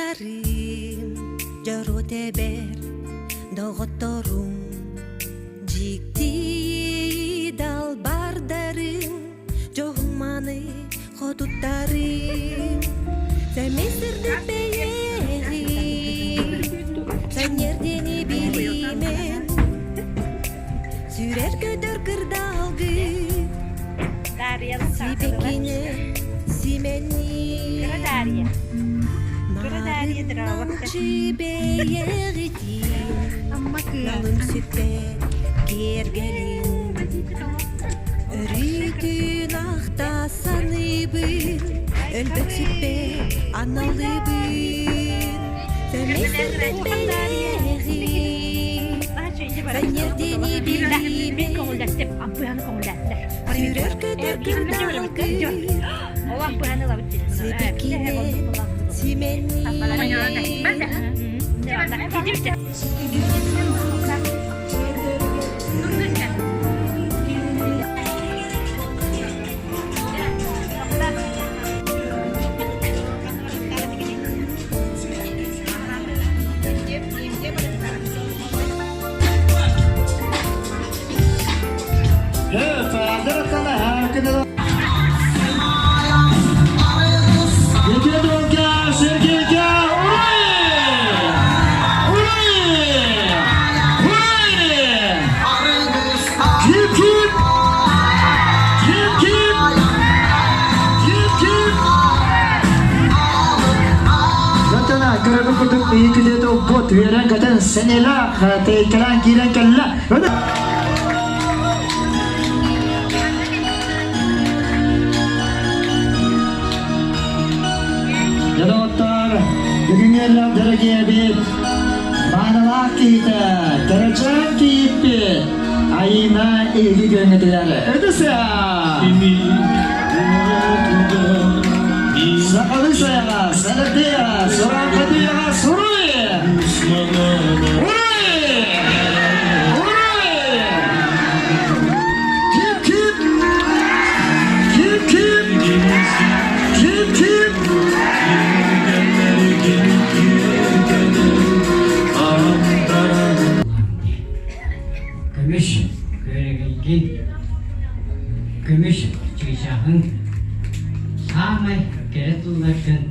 Атастарым, дьоруо тэбэр доҕотторум, дьикти далбардарым, дьоһун-маны хотуттарым. Сэмэй сырдык бэйэҕин, сэҥээрдиэни билимэн, сүрэр көтөр кырдаалгыт, сибэккини симэнии. Намчы бэйэҕитин, налын сүппэт киэргэлин, өрүүтүн ахта саныыбын, өлбөт сүппэт аналыбын, сэмэй сырдык бэйэҕин, сэҥээрдиэни билиибин, сүрэр көтөр кырдаалгын, сибэккинэн симэнии. Үөрэн-көтөн сэнэлээх тэйкэлээн киирэн кэллэ. Дьэ, бүгүҥҥү дорогиябит маанылаах киһитэ, кэрэчээн кийииппит Айыына эһиги күөҥҥүтүгэр өтөсө! Сахалыы сайаҕа, сарытыаҕа, сураҥхатыаҕа суруй! Уруй! Уруй! Ким-ким? Ким-ким? Ким-ким? Көмүс күөрэгэйгин, көмүс чыычааҕыҥ саамай кэрэ тылларгын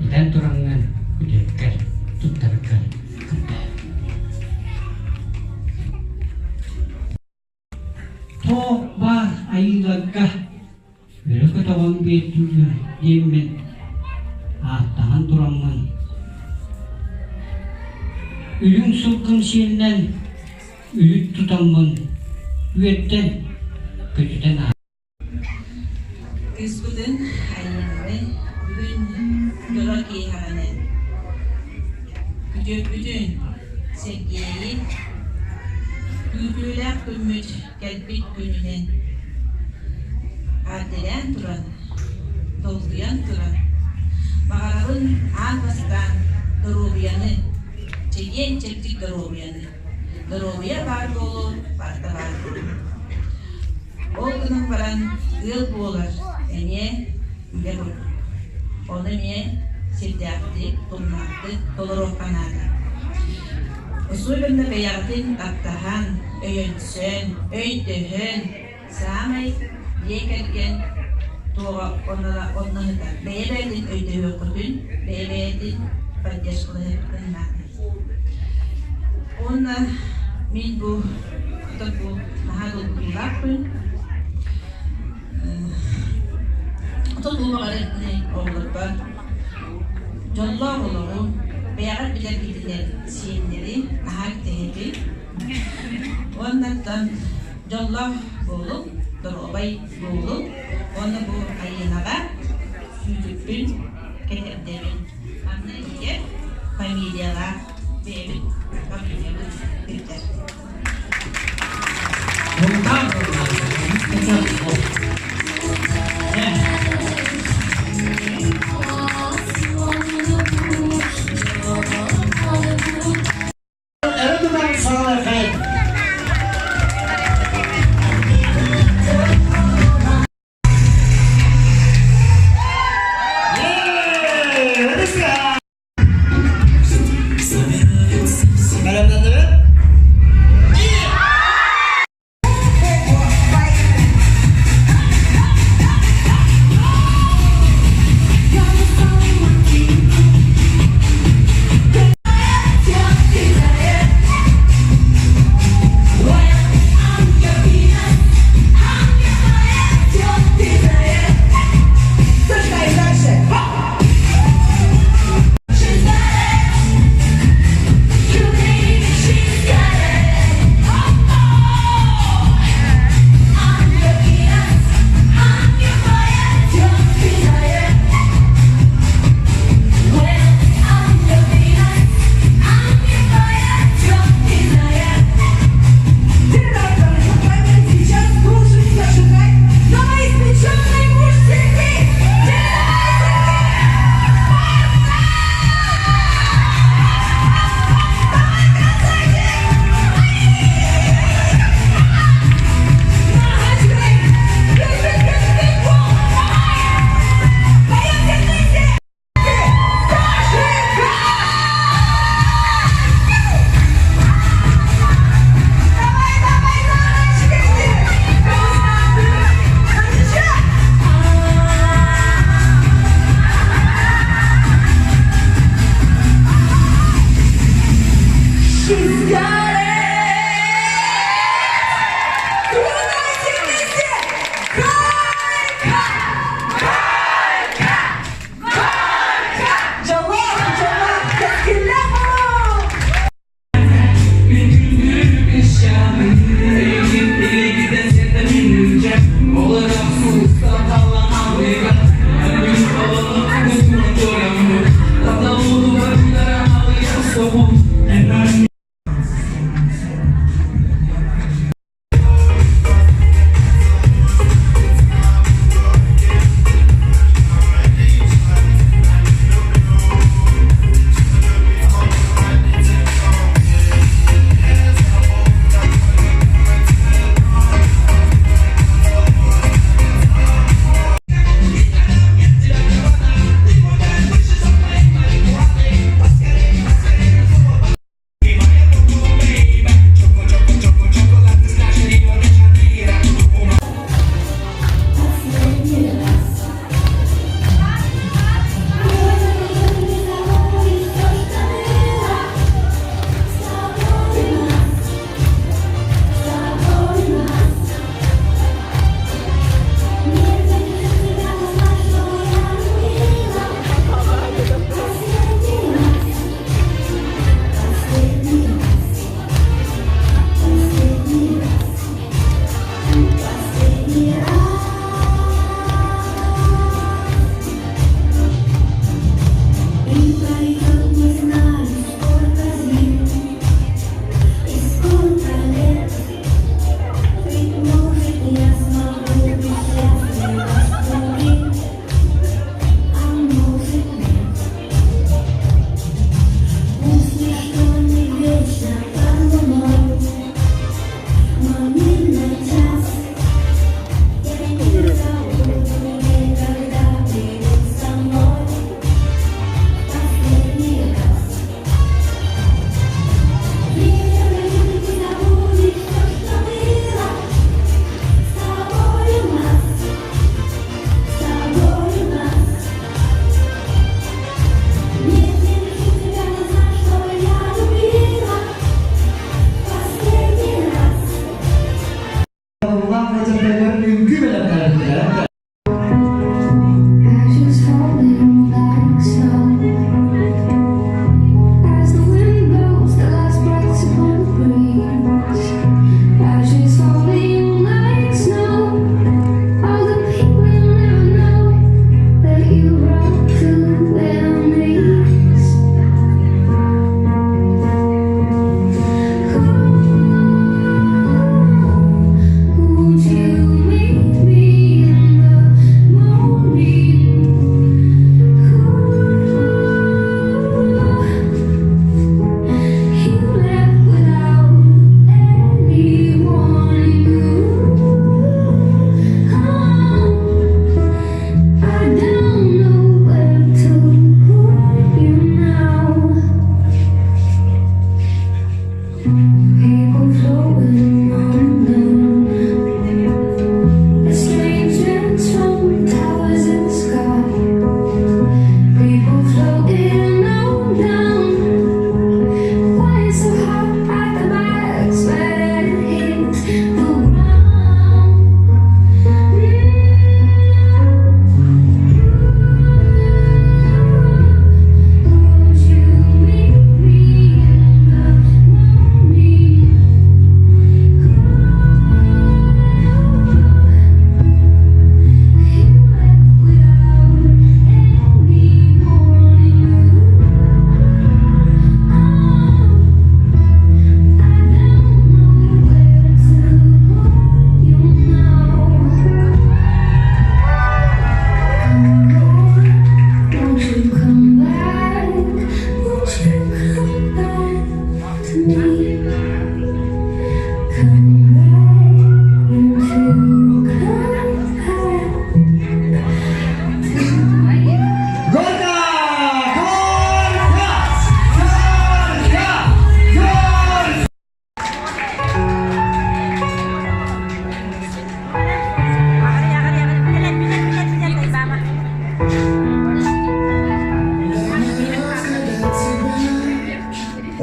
этэн тураҥҥын күтүөккэр туттараргар кыттар. Туох баар айыыларга өрө көтөҕөн биэрдилэр диэммин ааттаһан тураммын үрүҥ сылгым сиэлинэн үрүт тутаммын үөрдэн көтүтэн аһаатым. Кыыспытын Айыынаны бүгүн дьоро киэһэҕинэн күтүөппүтүн Сергейи күүтүүлээх күммүт кэлбит күнүнэн эҕэрдэлээн туран, долгуйан туран, баҕарабын аан бастаан доруобуйаны, чэгиэн-чэбдик доруобуйаны. Доруобуйа баар буолуо, барыта баар буолуо. Ол гынан баран ыал буолар эмиэ үлэ курдук. Ону эмиэ сирдээхтик, тумнаахтык толоруохха наада. Особенно бэйэҕитин таптаһан, өйөнсөн, өйдөһөн, саамай дьиэ кэргэн туоҕа онноһута бэйэ-бэйэтин өйдөһүөххүтүн, бэйэ-бэйэтин поддержкалаһыаххытын наада. Уонна мин бу бу наһаа долгутуулаахпын. Отон бу баҕарар оҕолорбор дьоллоох олоҕу бэйэҕэр билэргитинэн сиэннэри наһаа кэтэһэбин. Уоннаттан дьоллоох буолуҥ, доруобай буолуҥ уонна бу Айыынаҕа сүүтүкпүн кэтэрдэбин. Манна ийэ фамилиялаах бэйэбит фамилиябыт биллэр. Өрө тутан саҕалыаххайын. Бэлэмнэннибит?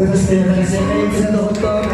Ытыстыйа доҕоттоор.